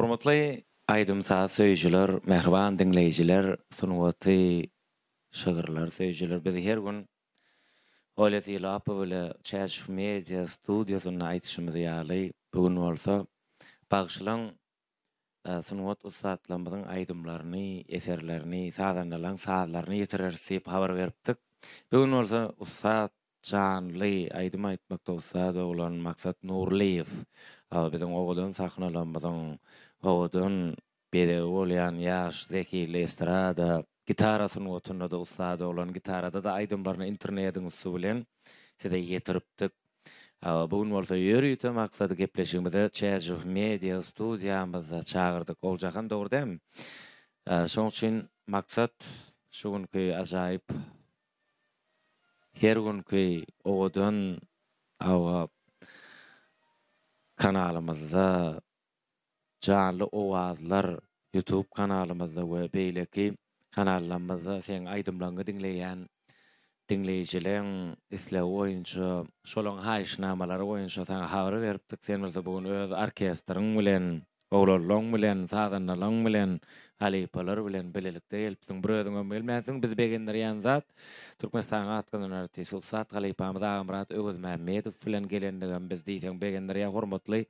Hormatly aýdym-saz söýüjiler, mähriban diňleýjiler, sungaty, şygyrlary söýüjiler, biz her gün Olýa Sylapowa ile Çäşew Media studiýasynda aýdyşymyz ýaly, bu gün bolsa bagşylaň, sungat ussatlarymyzyň aýdymlaryny, eserlerini, sazandalaryň sazlaryny ýetireris diýip habar beripdik. Bu gün bolsa ussat Janly aýdym aýtmakda ussat oglan Maksat Nurlyýew biziň owadan sahnalarymyzyň owadan bezegi bolýan ýaş zehinli estrada gitara sungatynda-da ussat oglan gitarada-da aýdymlaryny internediň üsti bilen size ýetiripdik. Bu gün bolsa ýörite Maksady gepleşigimize Çäjew media studiýamyzda çagyrdyk. Oguljahan dogry dälmi? Şoň üçin Maksat şu günki ajaýyp Her günki owadan hawa kanalymyzda Janly owazlar youtube kanalymyzda we beýleki kanallarymyzda seň aýdymlaryňy diňleýän diňleýjileň islegi boýunça şolaň haýyşnamalary boýunça saňa habar beripdik sen bolsa bu gün öz orkestriň bilen Oglanlaň bilen, sazandalaň bilen, halypalar bilen bilelikde gelipsiň. Bir özüňem gelmänsiň. Bizi begendirýän zat, Türkmenistanyň at gazanan artisti, ussat halypamyz Agamyrat Öwezmämmedow bilen gelendigem bizi diýseň begendirýär, hormatly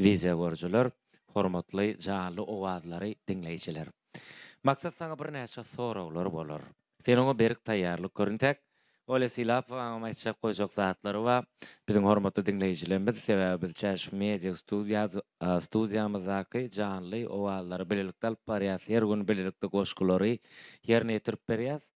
wideogörüjiler, hormatly janly owazlary diňleýjiler. Maksat saňa birnäçe soraglar bolar. Sen oňa berk taýýarlyk gör. Intäk Olýa Sylapowaňam aýtjak goýjak zatlary bar. Biziň hormatly diňleýjilerimiz, sebäbi biz Çäşew Media studiýamyzdaky janly owazlary bilelikde alyp barýas, her gün bilelikde goşgulary ýerine ýetirip berýäs.